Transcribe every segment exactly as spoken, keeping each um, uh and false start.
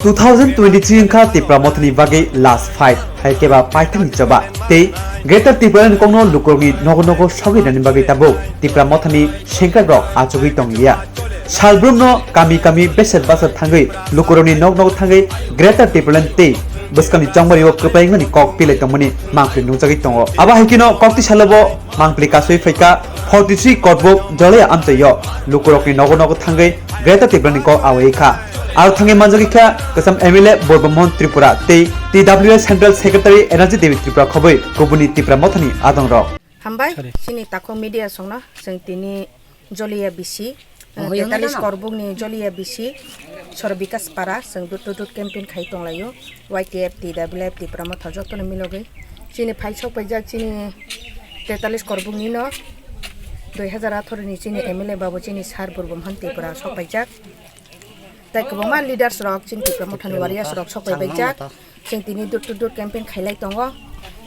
Two thousand twenty-three wngkha Tipra Mothani bagwi last fight, hai khe ba paithakni choba. Tei Greater Tipraland kokno lukurokni nogo nogo sogwi rwnani bagwi tabuk Tipra Mothani sengkrakrok achugwi tong liya. Salbrumno kami kami beser basar thangwi lukurokni nok nogo thangwi Greater Tipraland tei bwskangni chongbario kwplai wngmani kok pilai tongmani mangpili nukjagwi tongo. Abo hai kheno kokti salobo mangpili kasui phaikha forty three Korbuk Jolaya amchaio lukurokni nogo nogo thangwi Greater Tipralandni kok awai kha. Aro thangwi manjagwi kha kwcham M L A Borba Mohan Tripura tei T W A Central Secretary Energy Devi Tripura khobwi kubuni Tipra Mothani adongrok. Hambai, chini takhuk media songno chwng tini Joliya bisi, tetalis Korbukni Joliya bisi, Sor Bikas Para, chwng door to door campaign khai tonglaio, Y T F, T W F, Tipra Motha jotono milogwi. Chini phai sok paijak chini tetalis Korbuknino, dui hazar atharo ni chini M L A babu chini Sar Borba Mohan Tripura sok paijak. Tai kwbangma leaders rok chini Tipra Mothani warriors rok sok pai baijak. Chwng tini door to door campaign khailai tongo.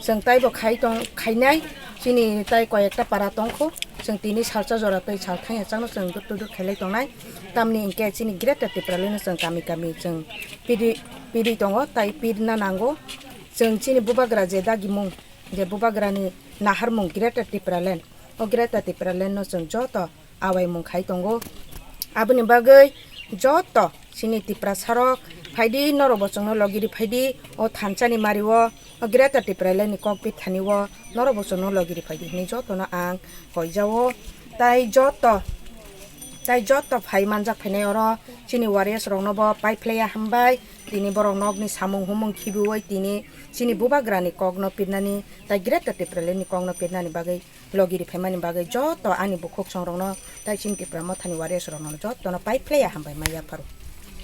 Chwng taibo khai tong, khainai. Chini tai koi ekta para tongkho. Chwng tini salsa jora tei sal thangya changno chwng door to door khailai tongnai. Tamni hinkhe chini Greater Tipralandno chwng kami kami chwng piri, piri tongo, tai pirna nango. Chwng chini bubagra je dagimung, je bubagrani naharmung Greater Tipraland. O Greater Tipralandno chwng joto awaimung khai tongo. Aboni bagwi joto chini Tiprasarok phaidi, norok bo chwngno logiri phaidi, o thansani mario, o Greater Tipralandni kok bithani o norok bo chwngno logiri phaidi hinwi jotono ang koijao. Tai joto, tai joto phai manjak phainai oro chini warriors rokno bo pai phlaiya hambai, tini borok nokni samung humung khibiui tini chini bubagrani kokno pirnani tai Greater Tipralandni kokno pirnani bagwi logiri phaimani bagwi joto ani bukhuk songrokno tai chini Tipra Mothani warriors rokno jotono pai phlaiya hambai ma yapharo.